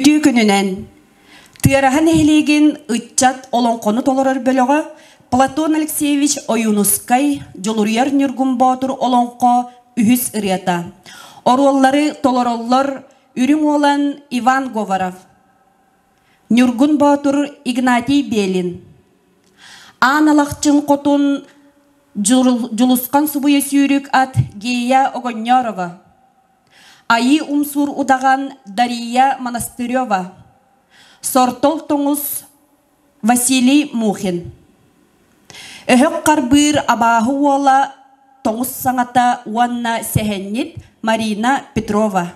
Үтүө күнүнэн! Тыараһа нэһилиэгин ыччат олоҥхону толорор бөлөҕө Платон Алексеевич Ойуунускай Дьулуруйар Ньургун Боотур олоҥхо үһүс ырыата. Оруоллары толороллор Үрүҥ Уолан Иван Говоров, Ньургун Боотур Игнатий Белин, Аан Алахчын Хотун Дьулусхан Субуйа Сүүрүк ат Гея Огонньорова, Айыы Умсуур Удаҕан Дария Монастырева, Сортол Тоҥус Василий Мухин. Өһөх харбыыр абааһы уола Тоҥус саҥата уонна сэһэнньит Марина Петрова.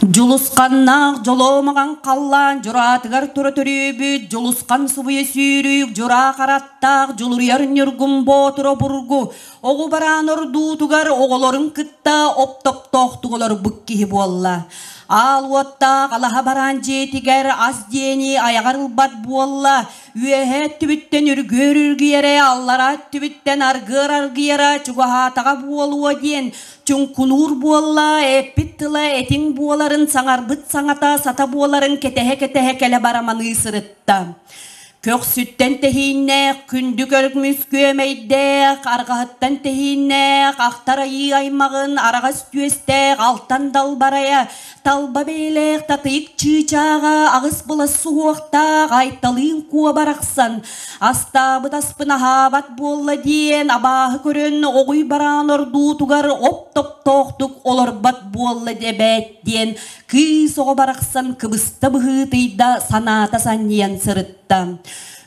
Дьулусханнаах дьолуомаҕан халлаан дьураатыгар тура төрүүбүт Дьулусхан субуйа сүүрүүк дьураа хараттаах Дьулуруйар Ньургун Боотур обургу оҕу бараан ордуутугар оҕолорун кытта оп-топтоохтук олорбут киһи буолла. Аал уоттаах алаһа бараан дьиэтигэр ас диэни айаҕар ылбат буолла. Үөһээ өттүбүттэн үргүөр үргүйэрэ, аллараа өттүбүттэн аргыар аргыйара чугаһаатаҕа буолуо диэн Чуҥкунуур буолла, эппит тыла этиҥ буоларын, саҥарбыт саҥата сата буоларын кэтэһэ-кэтэһэ кэлэ бара маныы сырытта. Көхсүттэн тэһииннээх, күндү көрүкмүс күөмэйдээх, арҕаһыттан тэһииннээх, ахтар айыы аймаҕын араҕас түөстээх алтан далбарайа, талба бэйэлээх татыйык чыычааҕа аҕыс былас суһуохтаах айталыын куо барахсан, Астаабыт аспын аһаабат буолла диэн абааһы көрөн оҕуй бараан ордуутугар оп-топтоохтук олорбот буолла эбээт диэн кыыс оҕо барахсан кыбыста быһыытыйда санаата санньыйан сырытта.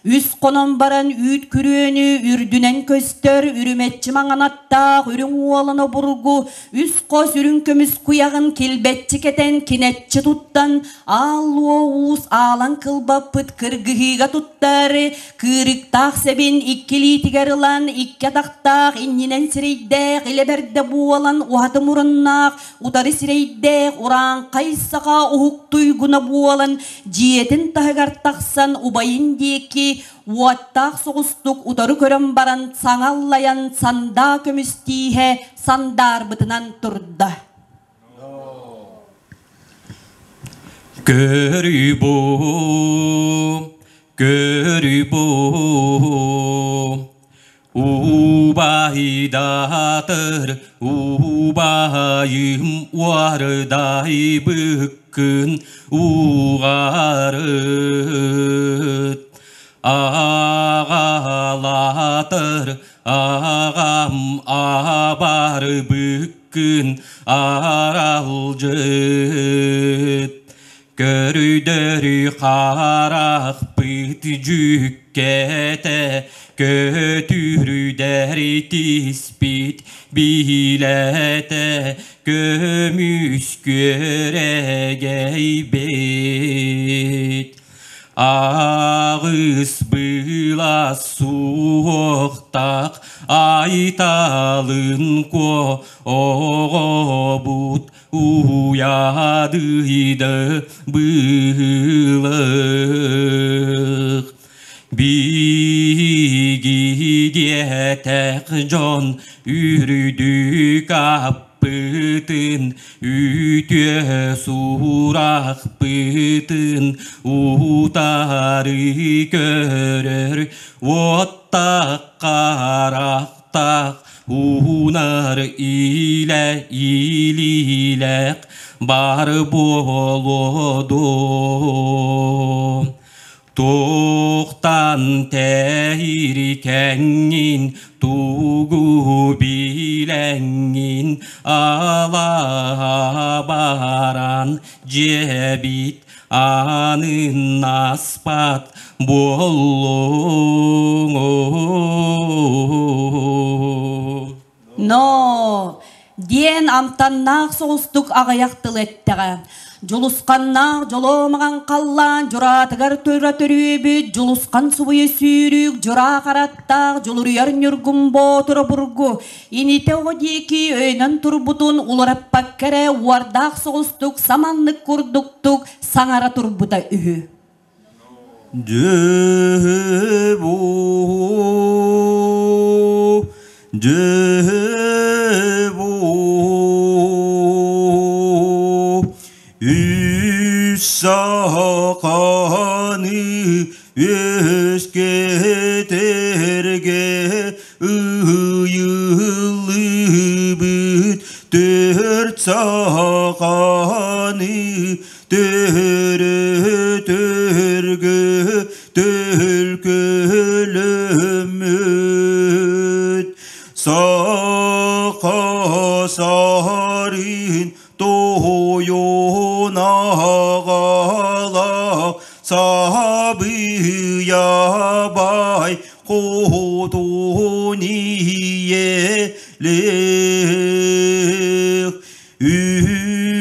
Үс хонон баран үүт күрүөнү үрдүнэн көстөр үрүмэччи маҥанаттаах үрүҥ уолан обургу үс хос үрүҥ көмүс куйаҕын килбэччи кэтэн кинэччи туттан аал-луо уус аалан кылбаппыт кыргыһыыга туттар кыырыктаах сэбин икки илиитигэр ылан икки атахтаах иннинэн сирэйдээх илэ бэрдэ буолан уһаты муруннаах утары сирэйдээх урааҥхай саха уһук туйгуна буолан дьиэтин таһыгар тахсан убайын диэки Уоттаах соҕустук утары көрөн баран саҥа аллайан сандаа көмүс тииһэ сандаарбытынан турда. Көрүй бу, көрүй бу, убайдатыр убайым уардай быккын уҕарыт аҕалаатыр аҕам абар быккын аралдьыт Көрүдөрү харахпыт дьүккэтэ, көтүрүдэр тиспит биилэтэ, көмүс күөрэгэйбит. Аҕыс былас суохтаах айталын куо оҕобут уйадыйда быылых биһиги диэтэх дьон үрдүк аппытын үтүө сурахпытын утары көрөр уоттах харахтаах Уунар илэ илиилээх бар буолуо дуо? Туохтан тэһирикэҥҥин, тугу билэҥҥин алаһа баран дьиэбит аанын аспат буоллуҥ. Но диэн амтаннаах соҕустук аҕыйах тыл эттэҕэ. Дьулусханнаах дьолуомаҕан халлаан дьураатыгар тура төрүүбүт Дьулусхан субуйа сүүрүүк дьураа хараттаах Дьулуруйар Ньургун Боотур обургу Инитэ оҕо диэки өйөнөн турбутун уларыппакка эрэ уордаах соҕустук саманнык курдуктук саҥара турбута үһү. Дьүһү бу, дьүһү бу, Үс саханы үөскэтэргэ ыйыллыбыт төрт саханы төрөтөргө төлкөлөммүт саха сарын Тойон аҕалаах сабыйа бай хотун ийэлээх үсүт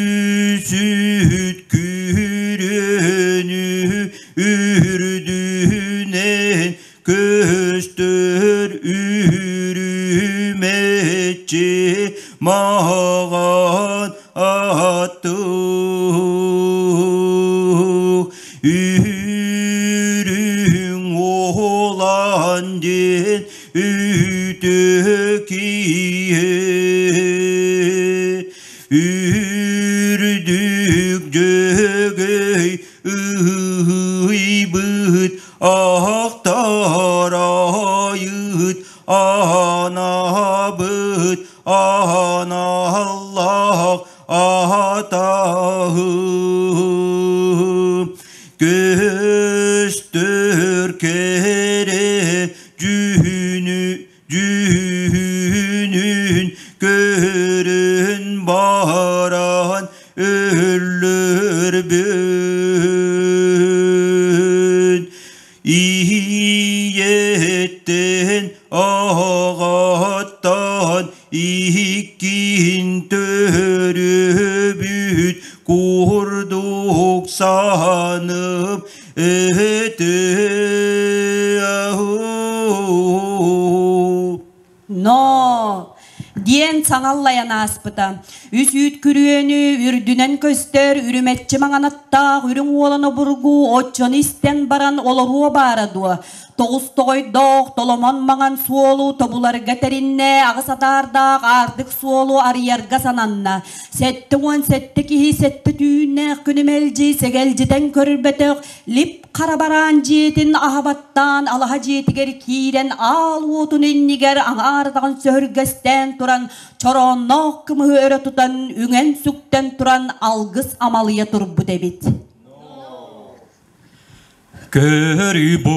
күрүөнү үрдүнэн көстөр үрүмэччи маҕан аттык үрүҥ уолан диэн үтүө киһи үрдүк дьөгөй ыйбыт ахтарайыт анаабыт аналлаах атаһым көстөр кэрэ дьүһүнү дьүһүнүн көрөн баран өллөрбүн ийэттэн аҕаттан иккин төрөбүт курдук саһаным этэ Но! диэн саҥаллайан ааспыта. Үс үүт күрүөнү үрдүнэн көстөр үрүмэччи маҥанаттаах үрүҥ уолан обургу оччону истэн баран олоруо баара дуо? Тоҕус тоҕойдоох толомон маҥан суолу тобуларга тэриннэ, аҕыс атаардаах аартык суолу арыйарга сананна. 77 киһи сэттэ түүннээх күнү мэлдьи сэгэлдьитэн көрбөтөх лип Хара бараан дьиэтин аһабаттаан алаһа дьиэтигэр киирэн аал уотун иннигэр аҥаардаҕын сөһүргэстээн туран чороонноох кымыһы өрө тутан үҥэн-сүктэн туран алгыс амалыйа турбут эбит. Көрү бу,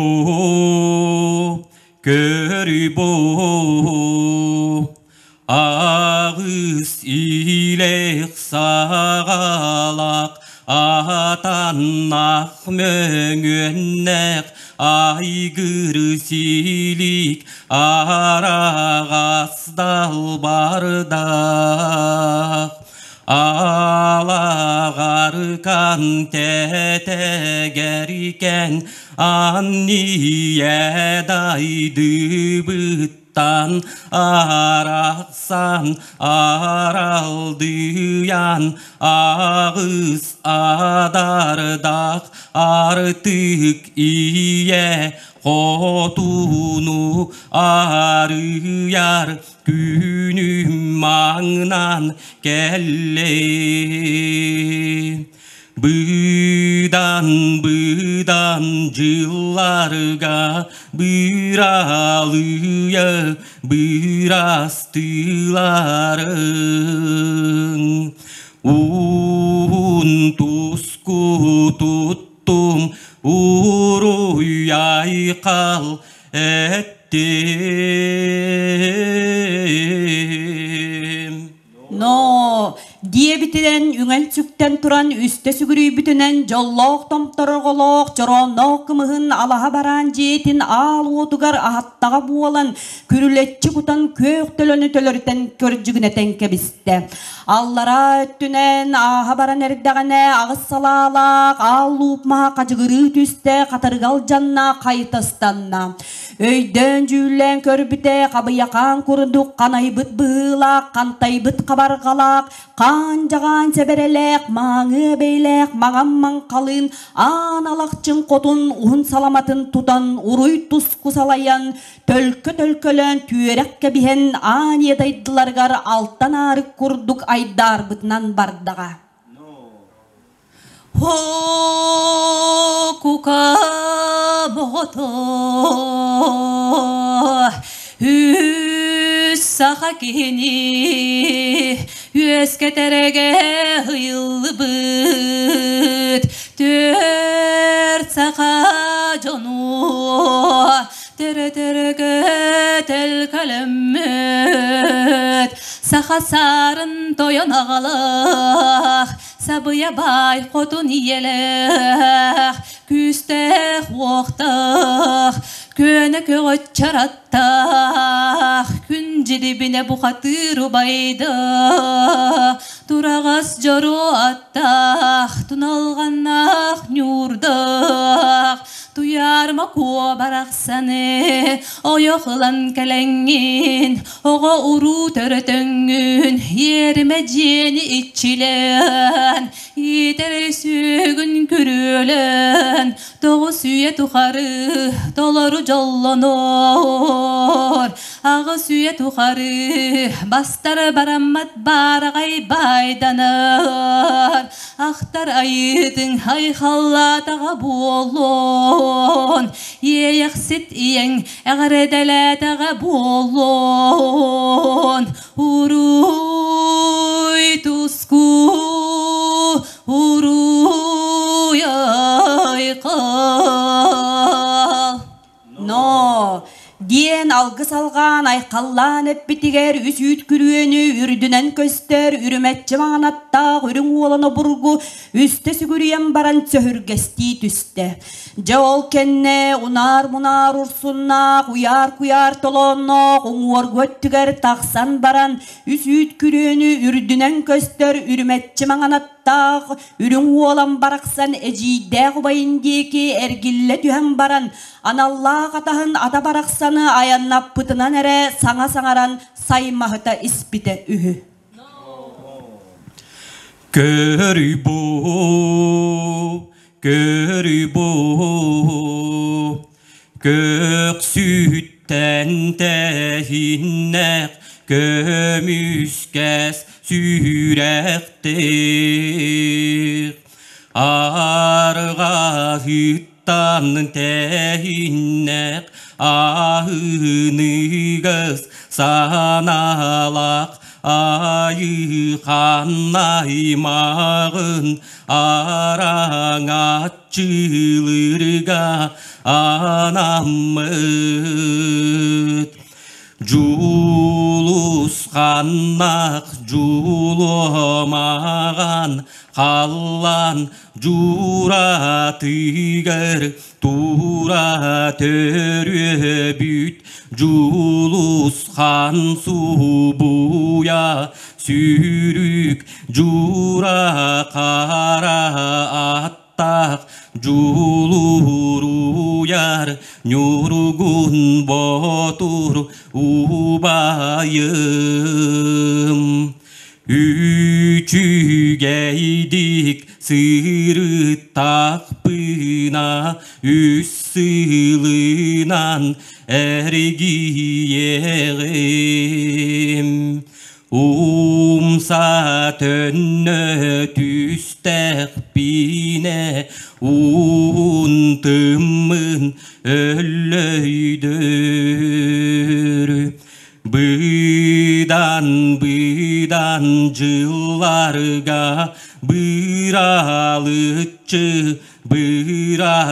көрү бу, Аҕыс илэх саҕалаах, атаннах мөҥүөннээх, айгыр силик араҕас далбардаах. Алаҕаркан тэтэгэркэн анньыйа дайдыбыт Тан арахсан аралдыйан аҕыс адардах артык ийэ хотуну арыйар күнүм маҥнан кэллэ. Быдан быдан дьылларга быралыйа бырастыыларыҥ Уун туску туттум уруй айхал эттим. Но диэбитинэн үҥэн-сүктэн туран үстэ сүгүрүйбүтүнэн дьоллоох томтороҕолоох чороонноох кымыһын алаһа бараан дьиэтин аал уотугар аһаттаҕа буолан күрүлэччи кутан күөх төлөнү төлөрүтэн көрдьүгүнэтэн кэбистэ. Аллараа өттүнэн ааһа баран эрдэҕинэ аҕыс салаалаах аал лууп маһа хадьыгырыы түстэ, хатырыга алдьанна, хайыта ыстанна. Өйдөөн-дьүүллээн көрбүтэ, хабыйахаан курдук ханайбыт быһыылаах, хантайбыт хабарҕалаах, хаан-дьаҕаан сэбэрэлээх, мааҥыа бэйлээх маҥан маҥхалыын аан алахчын хотун уһун саламатын тутан уруй-туску салайан, төлкө-төлкөлөөн түөрэх кэбиһэн аан ийэ дайдыларыгар алтан аарык курдук айдаарбытынан бардаҕа. Кука боҕото үс саха киһини үөскэтэрэгэ ыйыллыбыт түөрт саха дьону төрө-төрөгө төлкөлөммүт саха саарын тойон аҕалаах сабыйа баай хотун ийэлээх күүстээх уохтаах күөнэ көҕөччөр аттаах күн дьилибинэ бухатыыр убайда тураҕас дьоруо аттаах туналҕаннаах ньуурдаах Туйаарыма куо барахсаны ойох ылан кэлэҥҥин, оҕо-уруу төрөтөҥҥүн, иэримэ дьиэни иччилээн, иитэр сүөгүн күрүөлээн, 9 үйэ тухары толору дьоллоноор, 8 үйэ тухары бастар бараммат баараҕай баайданар, Ахтар айыытыҥ айхаллаатаҕа буолуон, Иэйэхсит ийэҥ эҕэрдэлээтэҕэ буолуон. Уруй туску, уруй айхал. Но диэн алгыс алҕаан айхаллаан эппитигэр үс үүт күрүөнү үрдүнэн көстөр үрүмэччи маҥанаттаах үрүҥ уолан обургу үстэ сүгүрүйэн баран сөһүргэстии түстэ. Дьэ ол кэннэ унаар-мунаар урсуннаах, уйаар-куйаар толоонноох уҥуоргу өттүгэр тахсан баран үс үүт күрүөнү үрдүнэн көстөр үрүмэччи маҥанаттаах Таах үрүҥ уолан барахсан эдьиийдээх убайын диэки эргиллэ түһэн баран, аналлаах атаһын ата барахсаны айаннаппытынан эрэ саҥа саҥаран саймаһыта испитэ үһү. Көрүй бу, көрүй бу, Көксүттэн тэһиннэх көмүскэс сүрэхтээх Арҕаһыттан тэһиннэх аһыныгас санаалаах айыхан аймаҕын араҥач чыылырга анаммыт Дьулусханнах дьулуомаҕан халлаан дьууратыгар тура төрүөбүт Дьулусхан субуйа сүүрүк дьуура хара аттаах дьулуруйар Ньургун Боотур убайым Үчүгэйдик сырыттахпына үс сылынан эргийиэҕим Умса төннө түстэхпинэ уунтыммын өллөйдөр Быдан быдан дьылларга быралыччы бырастыйдарыҥ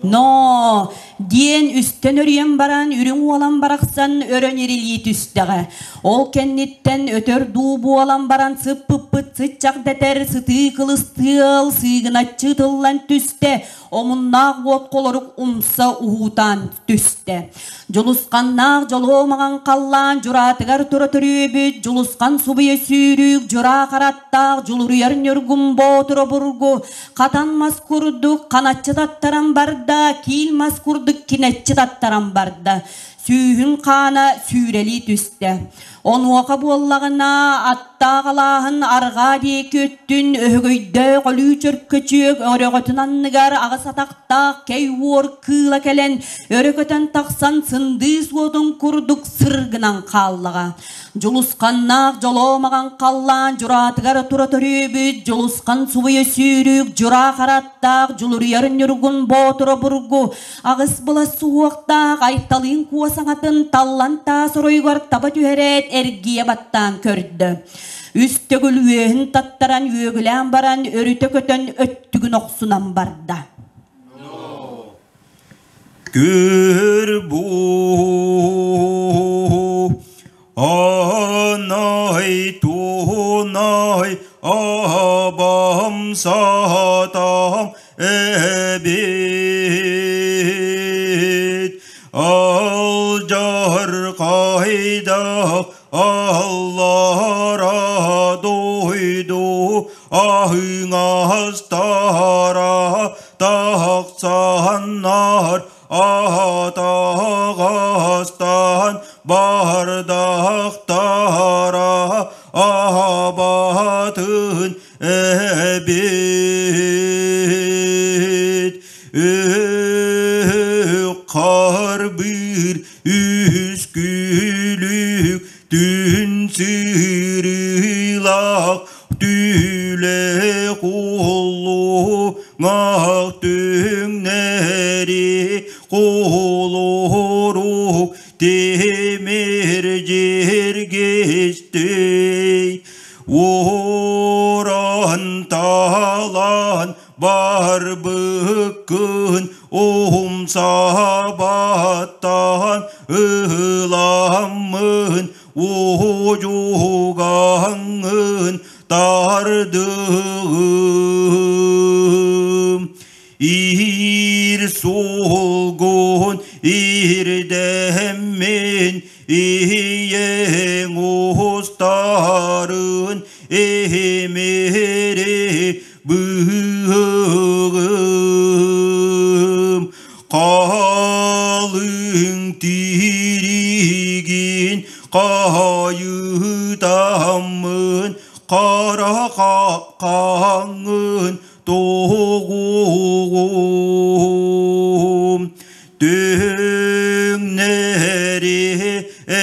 Но диэн үстэн өрүйэн баран үрүҥ уолан барахсан өрөн ирилии түстэҕэ. Ол кэнниттэн өтөр дуу буолан баран сыппыппыт сыччах дэтэр сытыы кылыстыал сыыгыначчы тыллан түстэ, омуннаах уот холорук умса уһуутаан түстэ. Дьулусханнаах дьолуо маҥан халлаан дьураатыгар тура төрүөбүт Дьулусхан субуйа сүүрүүк дьураа хараттаах дьулуруйар ньургун боотур обургу хатан мас курдук ханаччы таттаран барда, киил мас курдук кинэччи таттаран барда. Сүүһүн хаана сүүрэлии түстэ. Онуоха буоллаҕына, аттаах алааһын арҕаа диэки өттүн өһөгөйдөөх өлүү чөркөчүөк өрөҕөтүн анныгар аҕыс атахтаах кэй уор кыыла кэлэн, өрө көтөн тахсан сындыыс уотун курдук сыр гынан хааллаҕа. Дьулусханнаах дьолоомаҕан халлаан дьураатыгар тура төрүөбүт Дьулусхан субуйа сүүрүк дьураа хараттаах Дьулуруйар Ньургун Боотура бургу аҕыс былас суһуохтаах Айталыын куо саҥатын таллан таас оройугар таба түһэрээт эргийэ баттаан көрдө. Үс төгүл үөһүн таттаран үөгүлээн баран өрүтэ көтөн өттүгүн охсунан барда. Көр бу анай тунай абам сатам эбит алдьархайдах аллара дойду аһыҥастара тахсаннар атаҕастан бардахтара аһабатын эбит Харбыыр үскүлүк түн сырыылаах түлэ куллуҥах түҥнэри кулурук тимир дьиргистий ууран талан барбыккын умсабаттан ыламмын уһугаңын тардыгым Ир солгун ирдэммин иэҥ устарын эмири быһыгым Халыҥ тииригин хайытаммын хара хаҥын тоҕугум Түҥнэри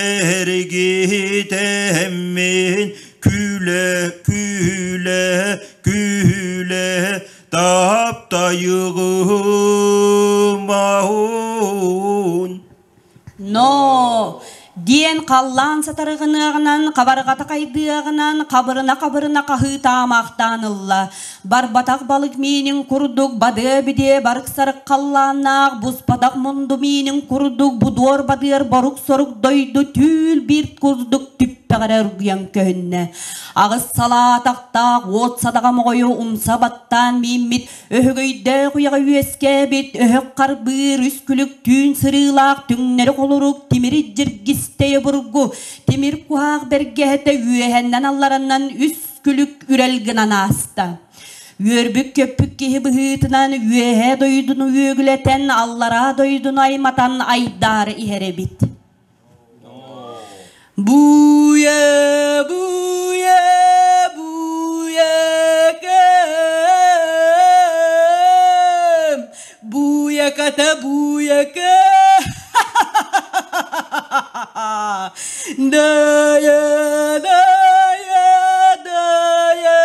эргитэммин күлэ-күлэ күлэ таптайыгым аһун Но! диэн халлаан сатарыгыныаҕынан, хабарҕата хайдыаҕынан, хабырына-хабырына хаһыытаамахтаан ылла. Барбатах балык миинин курдук бадыа-бидиэ барык-сарык халлааннаах, буспатах мунду миинин курдук будуор-бадыар борук-сорук дойду түүл биир курдук түппэҕэрэ оргуйан көһүннэ. Аҕыс салаатахтаах уот садаҕа моҕойу умса баттаан мииммит Өһөгөйдөөх уйаҕа үөскээбит өһөх харбыыр үс күлүк түүн сырыылаах түҥнэри холорук тимири дьиргистэйэ бургу тимир куһаах бэргэһэтэ үөһэннэн аллараннан үс күлүк үрэл гынан ааста. Үөрбүт-көппүт киһи быһыытынан үөһээ дойдуну үөгүлэтэн, аллараа дойдуну айматан айдаары иһэр эбит. Буя, буя, буя, кэм, буяката буяка, дая, дая, дая,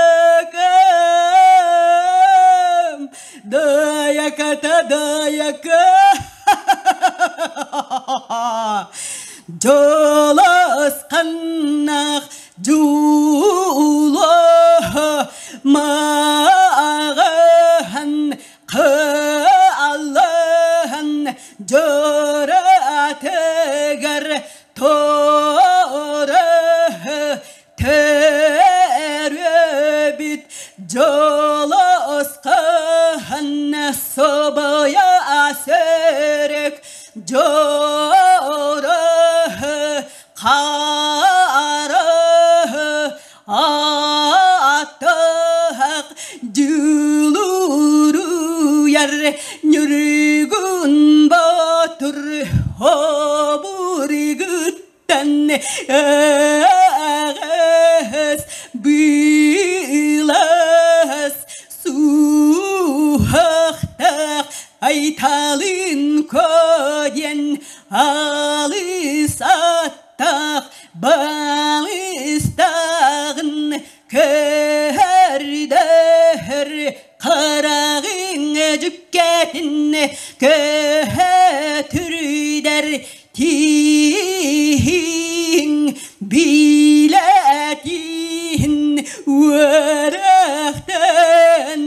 кэм, даяката, даяка. Дьолосханнах дьууло маҕаһан кыаллаһан дьоратыгар торы төрөбүт дьолосхаһан собойа сөрүк дьоро хара атах дьулуруйар ньургун боотур хобургу. Аҕас былас суһахтаах Айталын диэн алыс аттаах балыстаҕын көрдөр хараҕыҥ дьүккэтин көтүрдэр тииһиҥ билэтин үөрэхтэн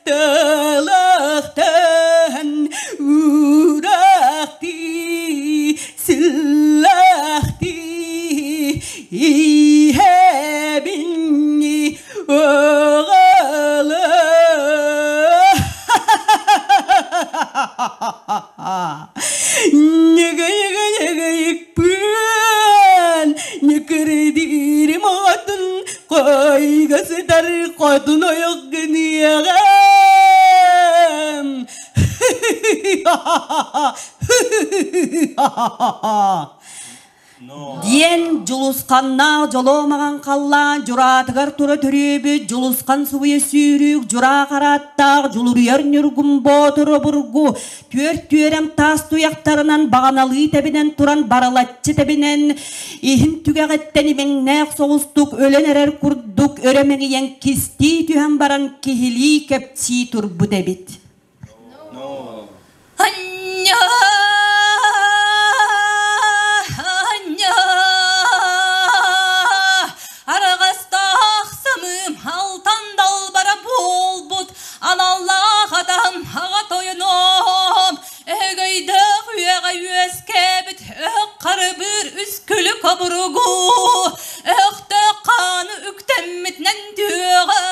талахтан уурахтыы сыллахтыы иһэбин оҕолор. Ньыгы-ньыгы-ньыгыйыкпын, ньыкырдыырым оҕотун, хойго сытар хотун ойох гыныаҕым. Диэн Дьулусханнаах дьолуомаҕан халлаан дьураатыгар тура төрүөбүт Дьулусхан субуйа сүүрүүк дьураа харааттаах Дьулуруйар Ньургун Боотур обургу түөрт түөрэм таас туйахтарынан баҕаналыы тэбинэн туран барылаччы тэбинэн иһин түгэҕиттэн имэҥнээх соҕустук өлөн эрэр курдук өрө мэҥийэн кистии түһэн баран киһилии кэпсии турбут эбит. Анньа, анньа, араҕастаах самыым алтан далбара буолбут аналлаах атаһым аҕа тойоном өһөгөйдөөх үөҕэ үөскээбит өһөх харыбыыр үс күлүк обуругу өһөхтөөх хааны үктэммитинэн түөҕэ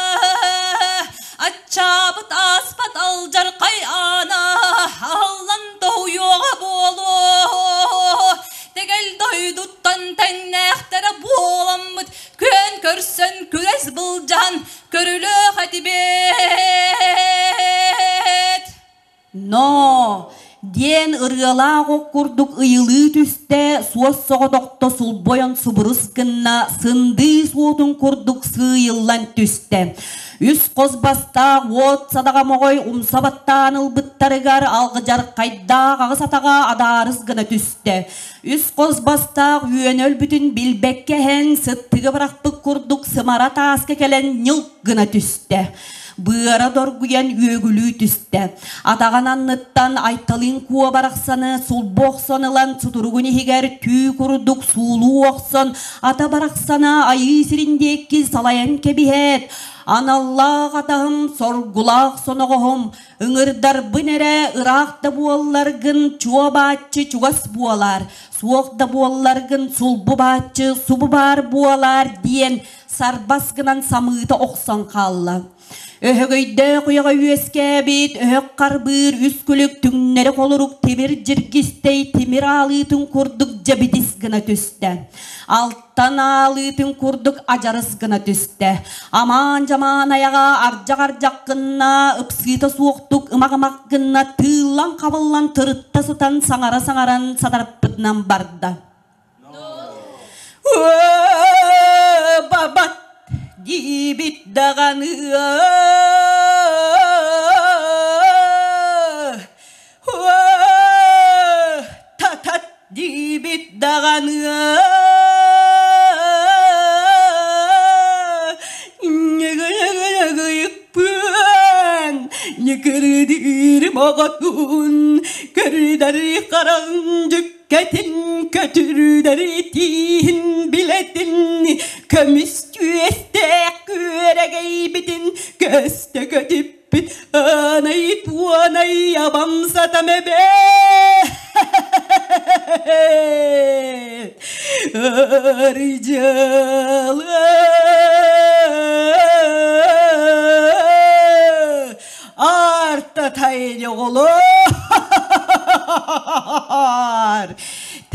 Аччаабыт ааспат алдьархай аана аһыллан тоһуйуоҕа буолуо. Тэгэл дойдуттан тэҥнээхтэрэ буоламмыт күөн көрсөн күрэс былдьаһан көрүлүөх этибит. Но диэн ырыалаах ох курдук ыйылыы түстэ, суос соҕотохто сулбойон субурус гынна, сындыы суотун курдук сыыйыллан түстэ. Үс хос бастаах уот садаҕа моҕой умса баттаан ылбыттарыгар алгыдьархайдаах аҕыс атаҕа адаарыс гына түстэ. Үс хос бастаах үөнэ өлбүтүн билбэккэ иһэн сыттыгы бырахпыт курдук сымара тааска кэлэн ньылк гына түстэ. Быара доргуйан үөгүлүү түстэ. Атаҕын анныттан Айталыын куо барахсаны сулбу охсон ылан сутуругун иһигэр түү курдук суулуу охсон ата барахсана айыы сирин диэки салайан кэбиһээт, аналлаах атаһым, соргулаах соноҕоһум, ыҥырдарбын эрэ ыраах да буолларгын чуо бааччы чугас буолаар, суох да буолларгын сулбу бааччы субу баар буолаар диэн сарбас гынан самыыта охсон хаалла. Өһөгөйдөөх уйаҕа үөскээбит, өһөх харбыыр үс күлүк түҥнэри холорук тимир дьиргистэй тимир аалыытын курдук дьэбидис гына түстэ. Алтан аалыытын курдук адьарыс гына түстэ. Амаан-дьамаан айаҕа ардьах-ардьах гынна, ыпсыыта суохтук ымах-ымах гынна, тыыллан-хабыллан тырытта сытан саҥара-саҥаран сатарыппытынан барда. Бабат диибит даҕаны татат диибит даҕаны ньыгы-ньыгы-ньыгыйыкпын ньыкырыдыырым оҕотун көрүдэр хараҥ Кэтин көтүрүлэри тииһин билэтин көмүс түөстээх күөрэгэйбитин көстө көтүппүт анай туонай абам сатам эбээ Арыдьалы Артатай оҕолор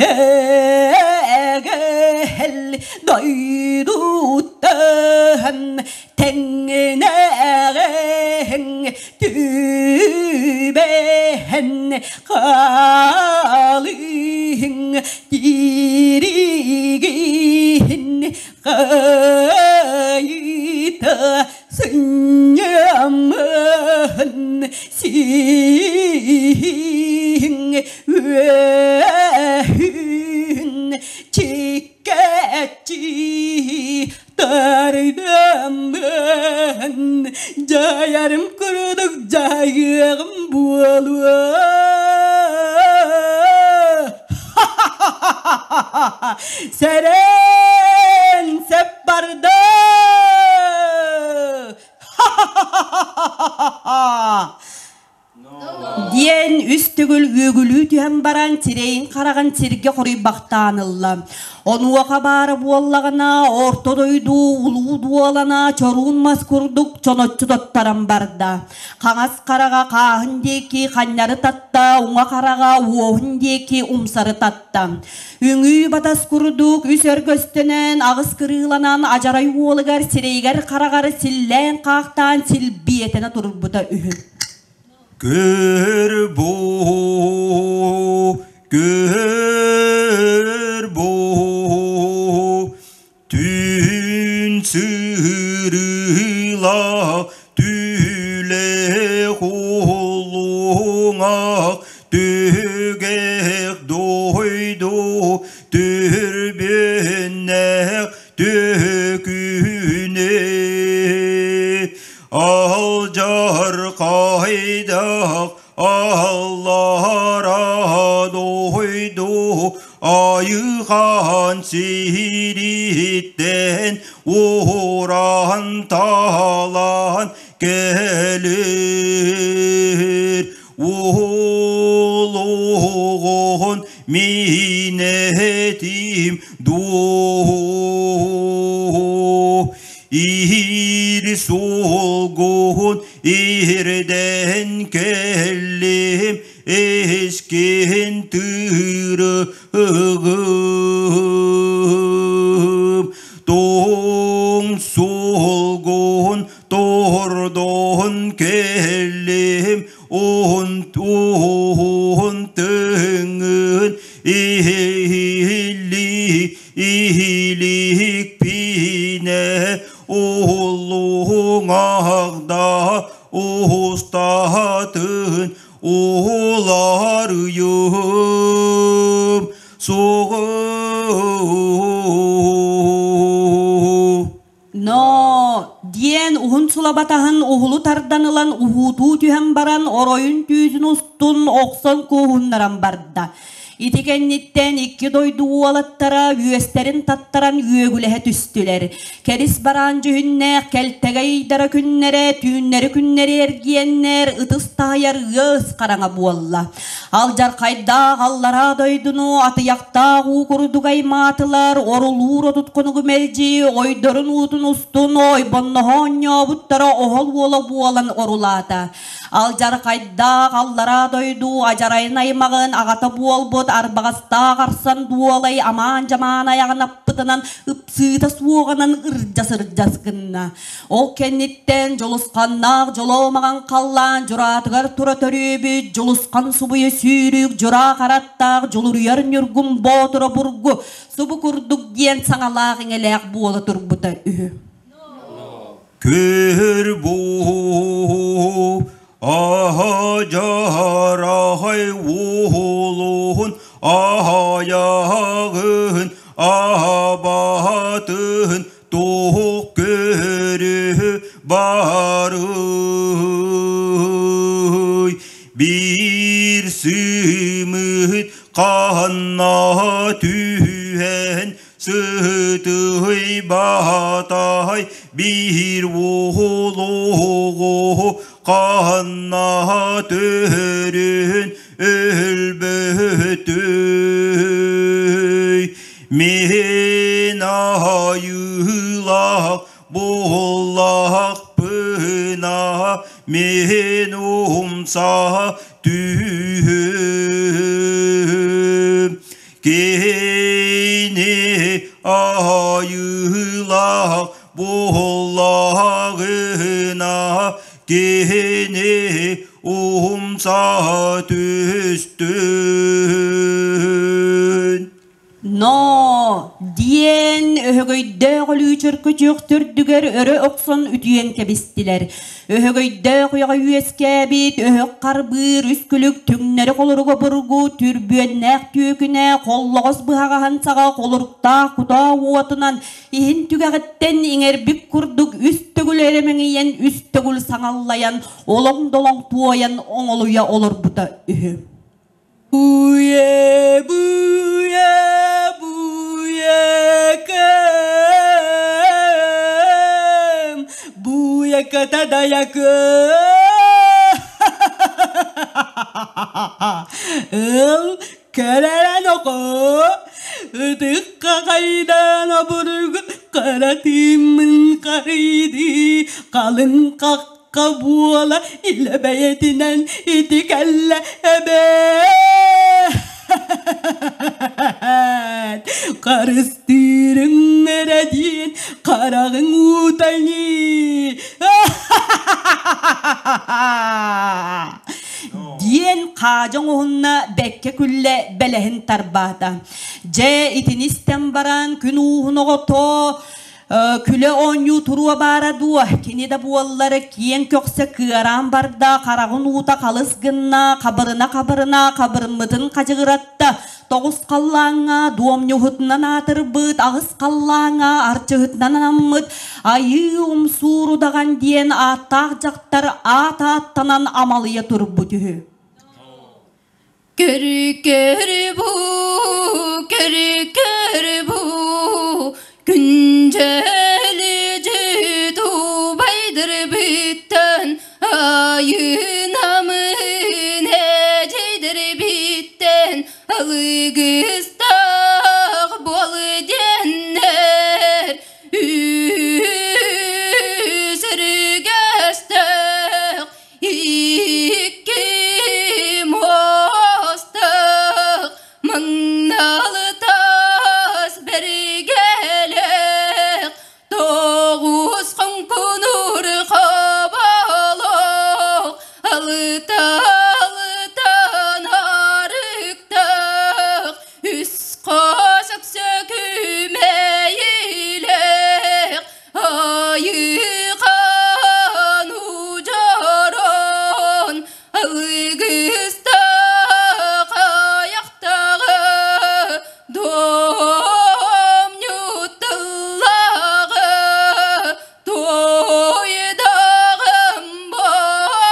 Тэгэл дойдуттан тэҥнэҕэҥ түбэһэн хаалыҥ тириги Хайыта сынньаммын сиһиҥ үөһүн чиккэччи тардаммын дьайарым курдук дьайыаҕым буолуо. Сэрэн сэп барда! Диэн үс төгүл үөгүлүү түһэн баран сирэйин хараҕын сиргэ хоруйбахтаан ылла. Онуоха баара буоллаҕына, орто дойду улуу дуолана чоруун мас курдук чоноччу тоттаран барда. Хаҥас хараҕа хааһын диэки ханньары татта, уҥа хараҕа уоһун диэки умсары татта. Үҥүү батас курдук үс өргөстөнөн, аҕыс кырыыланан адьарай уолугар сирэйигэр-хараҕар силлээн-хаахтаан силбиэтэнэ турбута үһү. Көр бу, көр бу, Түн сыырыла түлэ кулуҥах түгэх дойду түрбүннэх түкүнэ алдьархайдах аллара дойду Айыхан сириттэн ууран талан кэлэр Улугун минэтим дуу Ир солгун ирден келлим эскин тырыгым Тоң солгун тордон келлим он туһун тыҥын иһили иһиликпинэ уллуҥаҕда устатын уларыйым суҕу. Но диэн уһун сулабатаһын уһулу тардан ылан уһуутуу түһэн баран оройун түүтүн устун охсон кууһуннаран барда. Ити кэнниттэн икки дойду уолаттара үөстэрин таттаран үөгүлэһэ түстүлэр. Кэрис бараан дьүһүннээх кэлтэгэй ыйдара күннэрэ, түүннэри күннэри эргиэннэр ытыс таһыйар ыас хараҥа буолла. Алдьархайдаах аллараа дойдуну атыйахтаах уу курдук аймаатылар, орулуур отут хонугу мэлдьи ойдорун уутун устун ойбонноһо оонньообуттара оһол уола буолан орулаата. Алдьархайдаах аллараа дойду адьарайын аймаҕын аҕата буолбут арбаҕастаах арсан дуолай амаан-дьамаан айаҕын аппытынан ыпсыыта суоҕунан ырдьас-ырдьас гынна. Ол кэнниттэн дьулусханнаах дьолоомаҕан халлаан дьураатыгар тура төрүөбүт дьулусхан субуйа сүүрүк дьураа хараттаах дьулуруйар ньургун боотура бургу субу курдук диэн саҥалаах иҥэлээх буола турбута үһү. Көр бу аһадьарахай уолуһун аһайаҕын аһабатын туох көрү барый биир сымыт ханна түһэн сытый батай биир уолугу ханна төрүн өлбөтүй мин айыылаах буоллахпына мин умса түһүм Кини айыылаах буоллаҕына киһини умса түстүн. Но! Диэн өһөгөйдөөх өлүү чөркөчүөх төрдүгэр өрө охсон үтүйэн кэбистилэр. Өһөгөйдөөх уйаҕа үөскээбит өһөх харбыыр үс күлүк түҥнэри холоруга бургу түрбүөннээх түөкүнэ холлоҕос быһаҕаһын саҕа холоруктаах кутаа уотунан иһин түгэҕиттэн иҥэрбит курдук үс төгүл эрэ мэҥийэн үс төгүл саҥаллайан олоҥ-долоҥ туойан оҥолуйа олорбута үһү. Буе, буе, буекем, буеката даякым. Ыл кэлэрэн око, ытыкка хайдан обургу хара тыыммын харыйдыы, халыҥ хахха буола илэ бэйэтинэн ити кэллэ эбээт харыстыырыҥ эрэ диэн хараҕыҥ уута ини диэн хаадьа оҥоһунна бэккэ күллэ бэлэһин тарбаата. Дьэ итини истэн баран күн ууһун оҕото Күлэ оонньуу туруо баара дуо, кини да буоллар киэҥ көхсө кыараан барда, хараҕын уута халыс гынна, хабырына-хабырына хабырыммытын хадьыгыратта, тоҕус халлааҥҥа дуомньуһутунан аатырбыт, аҕыс халлааҥҥа арчыһытынан анаммыт Айыы Умсуур удаҕан диэн ааттаах дьахтар аат ааттанан амалыйа турбут үһү. Көрү-көрү бу, көрү-көрү бу, күндьэлидьи тубайдырбыттан айынамын эдьэйдэрбиттэн алыгыстаах буолу диэннэр үсүрүгэстээх Икки муостах мыҥналы таас бэргэлэх тоҕус хоҥкунуур хоболох алыта-алытан арыктах үс хос өксөкүмэйилэх Айыхан удьорон алыгыстах аяқтағы домньутталлағы тойдағым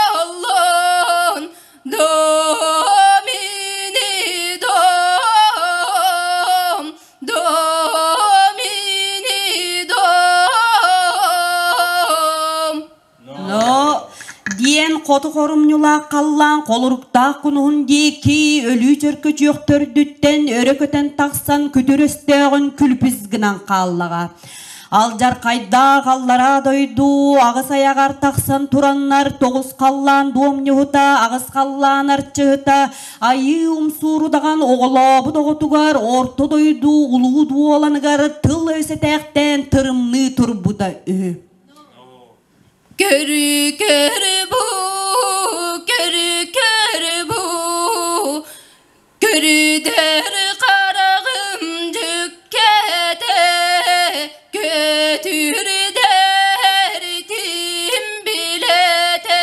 боллон домини дом Домини дом. Но диэн хоту хорумньулаах халлаан холоруктаах кунуһун диэки өлүү чөркөчүөх төрдүттэн өрө көтөн тахсан күтүр өстөөҕүн күлпүс гынан хааллаҕа. Алдьархайдаах аллараа дойду аҕыс айаҕар тахсан тураннар тоҕус халлаан дуомньуһута, аҕыс халлаан арчыһыта Айыы умсуурудаҕан оҕолообут оҕотугар орто дойду улуу дуоланыгар тыл өсөтээхтээн тырымныы турбута үһү. Көрү көрү бу, көрү көрү бу, көрүдөр хараҕым дьүккэтэ, көтүрдэр тим билэтэ,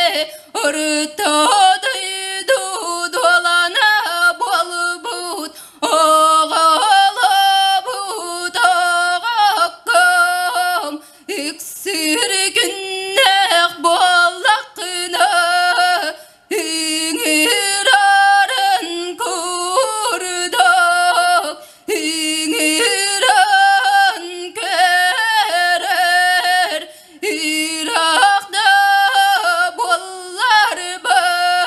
орто дойду дуолана буолбут, оҕолобут оҕокком, ыксыыр күннээх буоллаххына, Ыҥырарын курдук ыҥыран көрөр ыраах да буолларбын.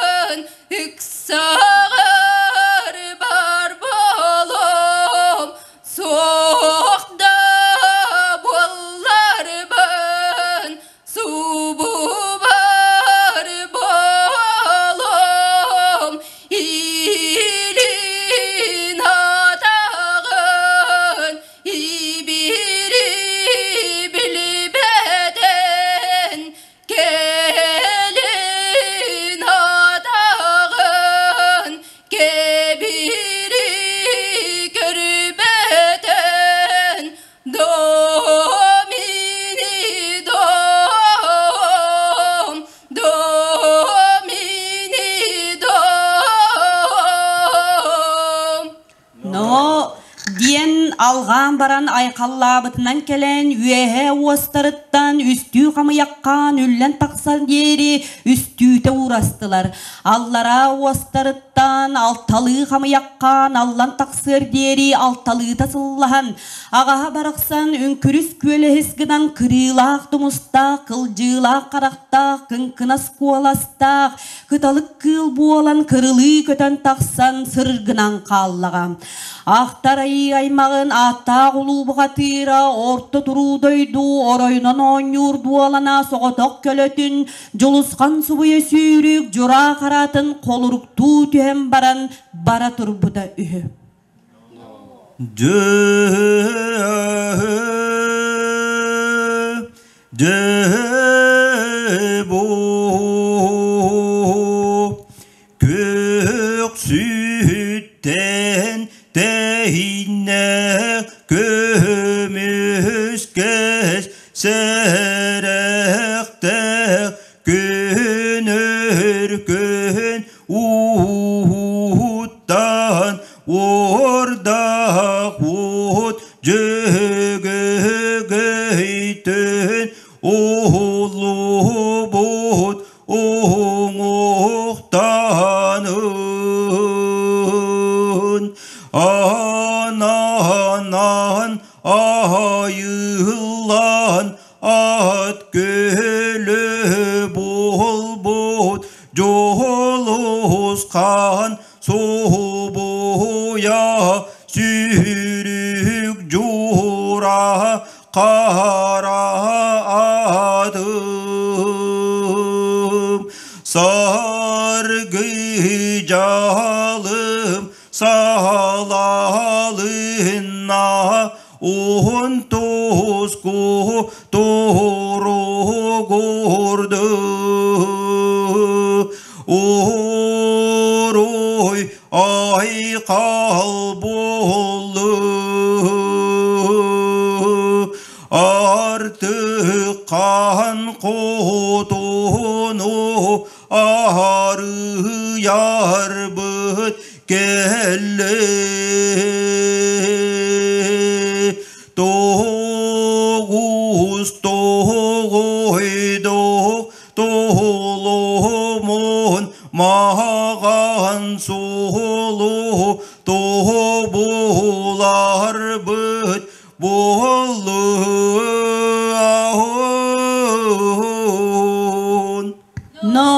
Алҕаан баран айхаллаабытынан кэлэн үөһэ уостарыттан үстүү хамыйаххаан үллэн тахсан диэри үстүүтэ уурастылар. Аллараа уостарыттан алталыы хамыйаххаан аллан тахсыар диэри алталыыта сыллаһан, аҕаһа барахсан үҥкүрүс күөлэһис гынан кырыылаах тумустаах, кылдьыылаах харахтаах, кыҥкынас куоластаах, кыталык кыыл буолан кырылыы көтөн тахсан сыргынан хааллаҕа. Ахтар айыы аймаҕын ааттаах улуу бухатыыра орто туруу дойду оройунан оонньуур дуолана соҕотох көлөтүн Дьулусхан субуйа сүүрүк дьураа харатын холуруктуу түһэн баран бара турбута үһү. Дьэ бу күөх сүттэн тэһиннэ көмүскэс сэрэхтээх күнүр күн ууттан уордах уут дьөгөгөйтөн уһуллубут уҥуохтанын анаан айыллан ат көлө буолбут дьолусхан субуйа сүүрүк дьуура хара атым саргы дьалым саалалынна уһун туску туругурду уруй айхал буоллу артык хаан хотуну арыйарбыт кэллэ Тоҕус тоҕойдоох тоһолоһомон маҕан суолу тоһобуларбыт буоллун. Но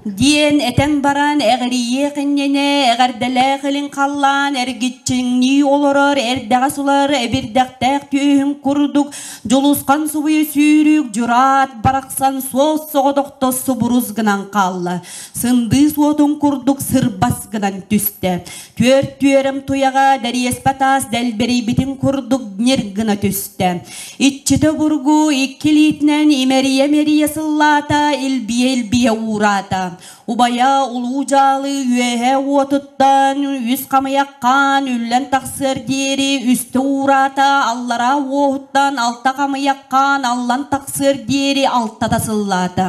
диэн этэн баран эҕирийиэх иннинэ эҕэрдэлээх илин халлаан эргиччиҥнии олорор эрдэҕэс улар эбирдэхтээх түөһүн курдук Дьулусхан субуйа сүүрүк дьураат барахсан суос соҕотохто субурус гынан хаалла. Сындыы суотун курдук сырбас гынан түстэ. Түөрт түөрэм туйаҕа дэриэспэ таас дэлбэрийбитин курдук ньир гына түстэ. Иччитэ обургу икки илиитинэн имэрийэ-имэрийэ сыллаата, илбийэ-илбийэ уураата. Убайа улуу дьаалы үөһэ уотуттан үс хамыйах хаан үллэн тахсыар диэри үстэ уураата, аллараа уоһуттан алта хамыйах хаан аллан тахсыар диэри алтата сыллаата.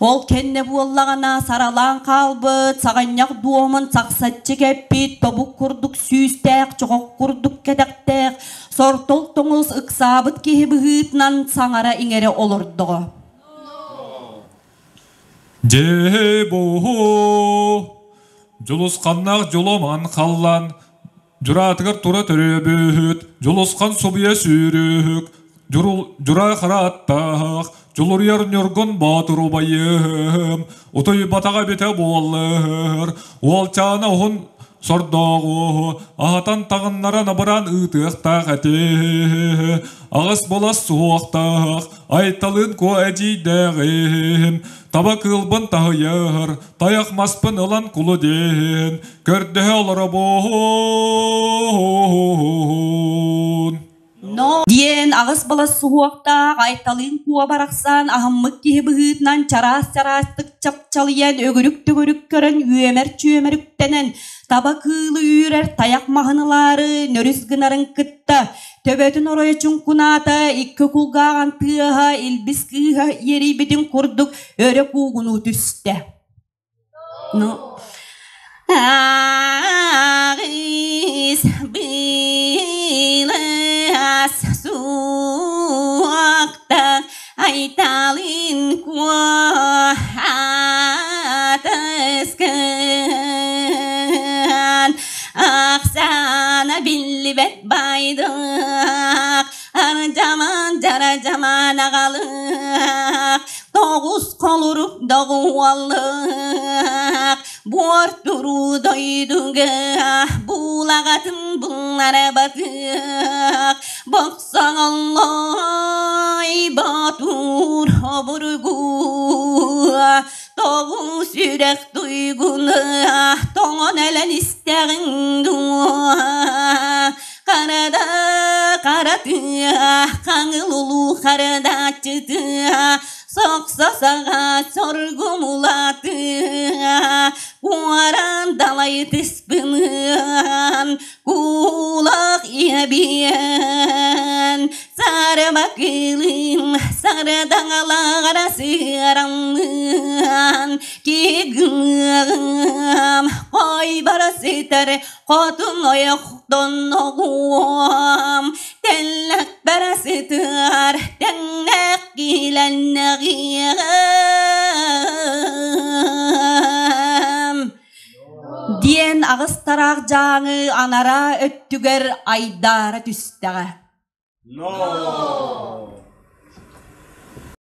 Ол кэннэ буоллаҕына саралаан хаалбыт, саҕынньах дуомун сахсаччы кэппит, тобук курдук сүүстээх, чоҕох курдук кэтэхтээх, сортол тоҥус ыксаабыт киһи быһыытынан саҥара-иҥэрэ олордоҕо. Дьэ-бу Дьулусханнаах дьоломан халлан, дьураатыгар тура төрөөбүт, Дьулусхан субуйа сүүрүк, дьураа хара аттаах, Дьулуруйар Ньургун Боотур убайым, утуйбатаҕа эбитэ буоллар, уолчаана уһун сордооҕу аһатан таҕыннаран абыраан ыытыахтаах этэ. Аҕыс болос суһуохтаах, Айталыын куо эдьиийдээҕим, таба кыылбын таһыйар, тайах маспын ылан кулу диэн, көрдөһө олоробун. Но диэн аҕыс балас суһуохтаах Айталыын куо барахсан аһыммыт киһи быһыытынан чараас-чараастык чапчалыйан өгүрүк-төгүрүк көрөн үөмэр-чүөмэр үктэнэн таба кыылы үүрэр тайах маһын ылаары нөрүс гынарын кытта төбөтүн оройо чуҥкунаата икки кулгааҕын тыаһа илбис кыыһа иэрийбитин курдук өрө куугунуу түстэ. Ну, Ағыс былас Айталын куотаскын Ахсаана биллибэт байдык Ардьаман дьарадьаман аҕалык Тоҕус холурук доҕуоллук Буор туруу дойдуга Буулаҕатын буллара батык Бохсоҥоллой Боотур обургу Тоҕу сүрэх туйгуна Тоҥон элэн истэҕиҥ дуо Харада хара тыа Хаҥыл улуу харадааччытыа Сохсо саҕа соргум улаатыа Куоран далай тыспыныан Куулах иэбиэн Сарыма кыылым сардаҥалаҕара сыараммыан Кигыам хойбара сытар хотун ойохтонноҕуом Тэллэхпэр сытар тэҥнээх киилэннэҕиэм диэн аҕыс тараах дьааҥы анараа өттүгэр айдаара түстэҕэ. No!